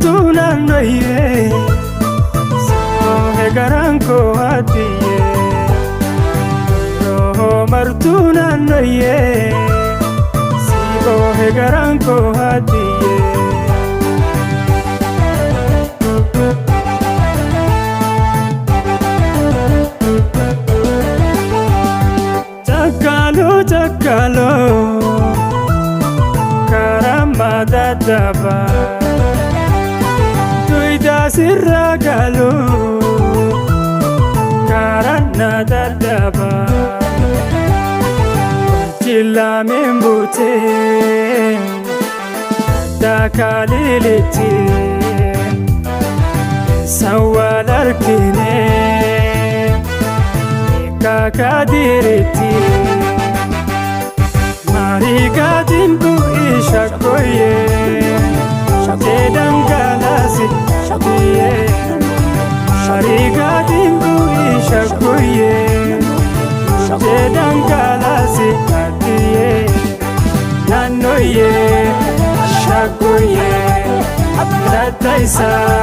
Martuu naannoyyee soohe garaan koo haatiyyee. Yeroo martuu naannoyyee soohe garaan koo haatiyyee. Chakkaaloo chakkaaloo karaa madaddaba tuydaa sirraa galuu karaa na daddaba jilaameen buutee daakaalilitti sawwal arkinee kaakadiritti marii bu'ii shakkoyyee shakee dhangalaasi shakiyyee marii bu'ii shakkoyyee shakee dhangalaasi shakiyyee naannoyyee shakkoyyee tattaysaa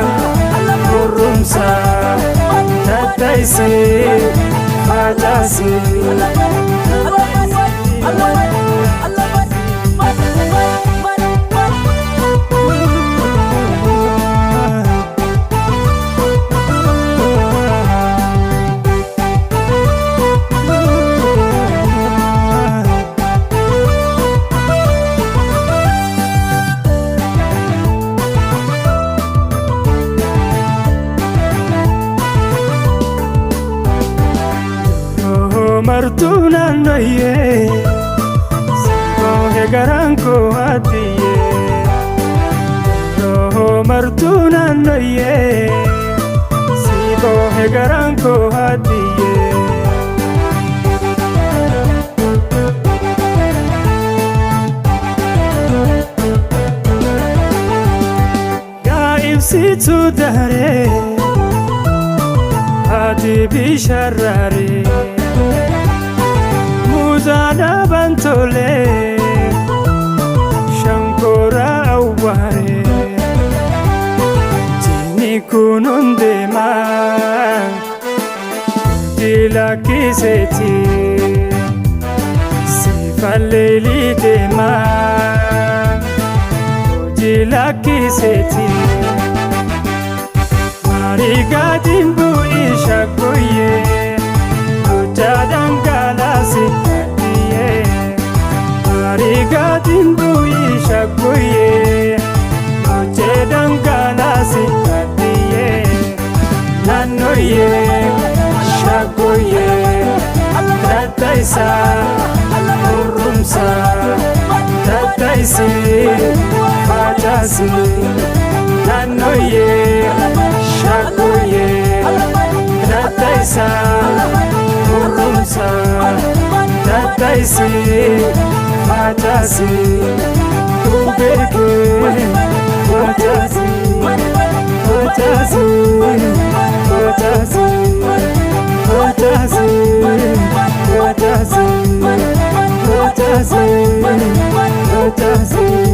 hurrumsaa tattaysee facaasee. Martuu naannoyyee soohe garaan koo haatiyyee. Yeroo martuu naannoyyee soohe garaan koo haatiyyee. Yaa ibsituu daree haati bishaarraaree muuzaa dhaaban tolee shankora awwaaree jini kun hundeemaa jilakkiseeti sifalleelii deemaa jilakkiseeti marii bu'ii shakkoyyee hojjaa dhangalaasi addiyyee marii bu'ii shakkoyyee hojjee dhangalaasi addiyyee naannoyyee shakkoyyee tattaysaa hurrumsaa tattaysee facaasee naannoyyee shakkoyyee tattaysaa hurrumsaa tattaysee facaasee tubeekee facaasee facaasee facaasee facaasee facaasee facaasee facaasee.